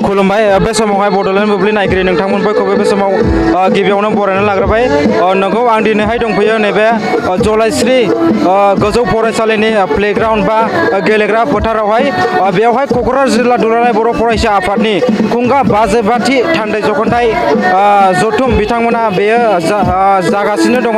खुलुमबाय बे समावहाय बड'लेण्ड बुब्लि नायगिरि नोंथांमोन बयखौबो बे समाव गिबियावनो बरायनानै लाग्रोबाय नोंगौ आं दिनैहाय दंफैयो नैबे जलाइस्रि गोजौ फरायसालिनि प्लेग्राउन्ड बा गेलेग्रा फोथारावहाय बेवहाय क'क्राझार जिल्ला दुलाराय बर' फरायसा आफादनि खुंगा 52थि थान्दै जख'न्थाइ जथुम बिथांमोना बेयो जागासिनो दङ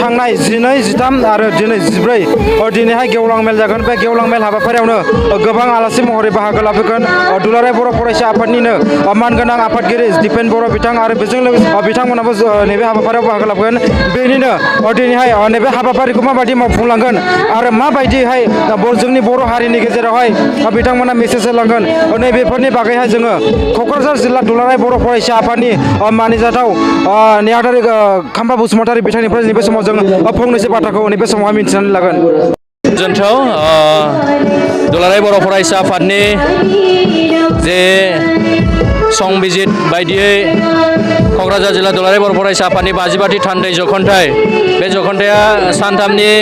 थांनाय 12, 13 आरो दिनै 14 दिनैहाय गेवलां मेल जागोन बे गेवलां मेल हाबाफारियावनो गोबां आलासि महरै बाहागो लाफैगोन दुलाराय बर' फरायसा आफादनिनो मानगोनां आफादगिरि दिपेन बर' बिथां आरो बेजों लोगोसे बिथांमोनाबो नैबे हाबाफारियाव बाहागो लाफैगोन बेनिनो दिनैहाय नैबे हाबाफारिखौ माबायदि मावफुंलांगोन आरो माबायदिहाय जोंनि बर' हारिनि गेजेरावहाय बिथांमोना मेसेज होलांगोन नैबेफोरनि बागैहाय जोङो क'क्राझार जिल्ला दुलाराय बर' फरायसा आफादनि मानिजाथाव नेहाथारि खाम्फा बसुमतारी बिथांनिफ्राय नैबे समाव जों फंनैसो बाथ्राखौ नैबे समावहाय मिथिनानै लागोन। गोजोन्थों दुलाराय बर' फरायसा आफादनि जे संबिजित बायदियै क'क्राझार जिल्ला दुलाराय बर' फरायसा आफादनि 52थि थान्दै जख'न्थाइ बे जख'न्थाइया सानथामनि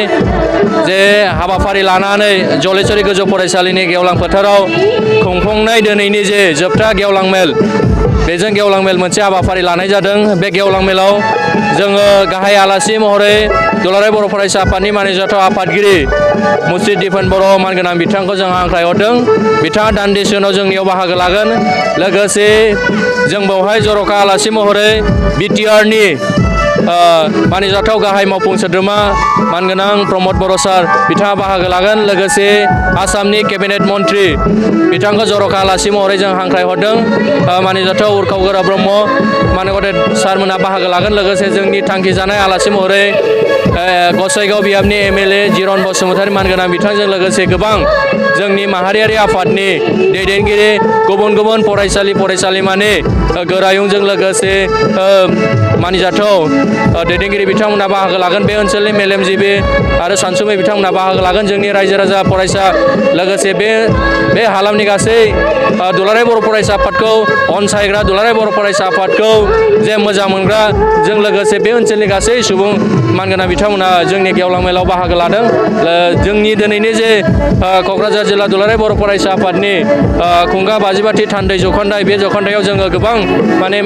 जे हाबाफारि लानानै जलेस्वरी गोजौ फरायसालिनि गेवलां फोथाराव खुंफुंनाय दिनैनि जे जोबथा गेवलां मेल बेजों गेवलां मेल मोनसे हाबाफारि लानाय जादों। बे गेवलां मेलाव जोङो गाहाय आलासि महरै दुलाराय बर' फरायसा आफादनि मानिजाथाव आफादगिरि मुस्रि दिपेन बर' मानगोनां बिथांखौ जों हांख्रायहरदों। बिथाङा दान्दिसे उनाव जोंनियाव बाहागो लागोन। लोगोसे जों बेवहाय जर'खा आलासि महरै बिटिआरनि मानिजाथाव गाहाय मावफुं सोद्रोमा मानगोनां प्रमद बर' सार बिथाङा बाहागो लागोन। लोगोसे आसामनि केबिनेट मन्त्रि बिथांखौ जर'खा आलासि महरै जों हांख्रायहरदों। मानिजाथाव उर्खाव गोरा ब्रह्म मानगदेब सारमोनहा बाहागो लागोन। लोगोसे जोंनि थांखि जानाय आलासि महरै गसाइगाव बियाबनि एमएलए जिरन बसुमतारी मानगोनां बिथांजों लोगोसे गोबां जोंनि माहारियारि आफादनि दैदेनगिरि गुबुन गुबुन फरायसालिमानि गोरायुंजों लोगोसे मानिजाथाव दैदेनगिरि बिथांमोनहा बाहागो लागोन। बे ओनसोलनि मेलेमजिबि आरो सानसुमै बिथांमोनहा बाहागो लागोन। जोंनि रायजो राजा फरायसा लोगोसे बे हालामनि गासै दुलाराय बर' फरायसा आफादखौ अनसायग्रा दुलाराय बर' फरायसा आफादखौ जे मोजां मोनग्रा जों लोगोसे बे ओनसोलनि गासै सुबुं मानगोनां बिथांमोना जोंनि गेवलां मेलाव बाहागो लादों। जोंनि दिनैनि जे क'क्राझार जिल्ला दुलाराय बर' फरायसा आफादनि खुंगा 52थि थान्दै जख'न्थाइ बे जख'न्थायाव जोङो गोबां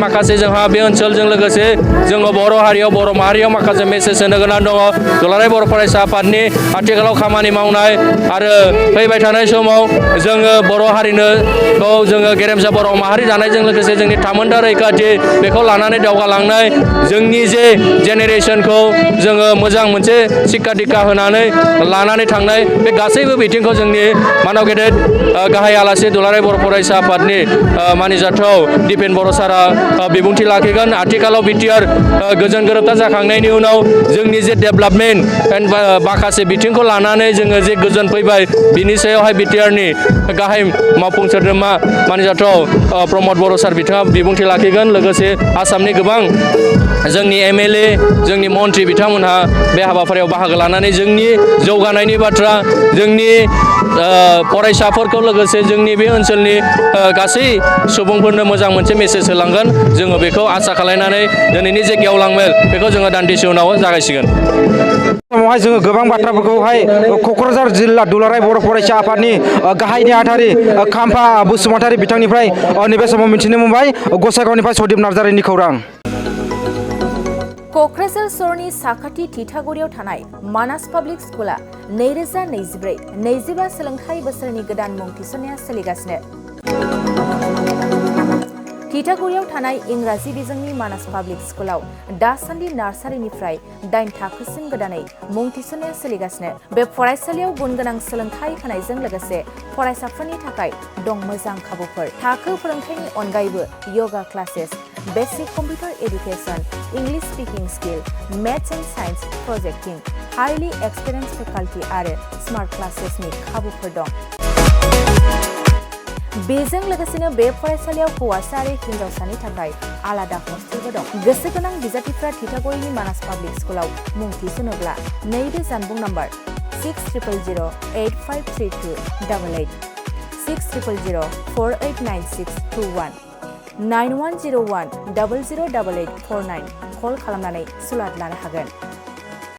माखासे जोंहा बे ओनसोलजों लोगोसे जोङो बर' हारियाव बर' माहारियाव माखासे मेसेज होनो गोनां दङ। दुलाराय बर' फरायसा आफादनि आथिखालाव खामानि मावनाय आरो फैबाय थानाय समाव जोङो बर' हारिखौ जोङो गेरेमसा बर' माहारि जानायजों लोगोसे जोंनि थामोन्था रैखाथि बेखौ लानानै दावगालांनाय जोंनि जे जेनेरेसनखौ जोङो मोजां मोनसे सिक्का दिक्का होनानै लानानै थांनाय बे गासैबो बिथिंखौ जोंनि मानव गेदेर गाहाय आलासि दुलाराय बर' फरायसा आफादनि मानिजाथाव दिपेन बर' सारा बिबुंथि लाखिगोन। आथिखालाव बिटिआर गोजोन गोरोबथा जाखांनायनि उनाव जोंनि जे डेभेलपमेन्ट माखासे बिथिंखौ लानानै जोङो जे गोजोन फैबाय बिनि सायावहाय बिटिआरनि गाहाय मावफुं सोद्रोमा मानिजाथाव प्रमद बर' सार बिथाङा बिबुंथि लाखिगोन। लोगोसे आसामनि गोबां जोंनि एमएलए जोंनि मन्त्रि बिथांमोनहा बे हाबाफारियाव बाहागो लानानै जोंनि जौगानायनि बाथ्रा जोंनि फरायसाफोरखौ लोगोसे जोंनि बे ओनसोलनि गासै सुबुंफोरनो मोजां मोनसे मेसेज होलांगोन। जोङो बेखौ आसा खालायनानै दिनैनि जे गेवलां मेल बेखौ जोङो दान्दिसे उनाव जागायसिगोन। समावहाय जोङो गोबां बाथ्राफोरखौहाय क'क्राझार जिल्ला दुलाराय बर' फरायसा आफादनि गाहाय नेहाथारि खाम्फा बसुमतारी बिथांनिफ्राय नैबे समाव मिथिनो मोनबाय। गसाइगावनिफ्राय सदिप नार्जारिनि खौरां। क'क्राझार सहरनि साखाथि थिथागुरियाव थानाय मानास पाब्लिक स्कुला 2024-25 सोलोंथाइ बोसोरनि गोदान मुं थिसननाया सोलिगासिनो। थिथागुरियाव थानाय इंराजि बिजोंनि मानास पाब्लिक स्कुलाव दासान्दि नार्सारिनिफ्राय 8 थाखोसिम गोदानै मुं थिसननाया सोलिगासिनो। बे फरायसालियाव गुन गोनां सोलोंथाइ होनायजों लोगोसे फरायसाफोरनि थाखाय दं मोजां खाबुफोर। थाखो फोरोंथायनि अनगायैबो yoga classes, basic computer education, English speaking skill, maths and science projecting, highly experience faculty आरो स्मार्ट क्लासेसनि खाबुफोर दं। बेजों लोगोसेनो बे फरायसालियाव हौवासा आरो हिन्जावसानि थाखाय आलादा हस्टेलबो दं। गोसो गोनां बिजाथिफ्रा थिथागुरिनि मानास पाब्लिक स्कुलाव मुं थिसनोब्ला नैबे जानबुं नाम्बार 6000853288 6000489621 9101008849 कल खालामनानै सुलाद लानो हागोन।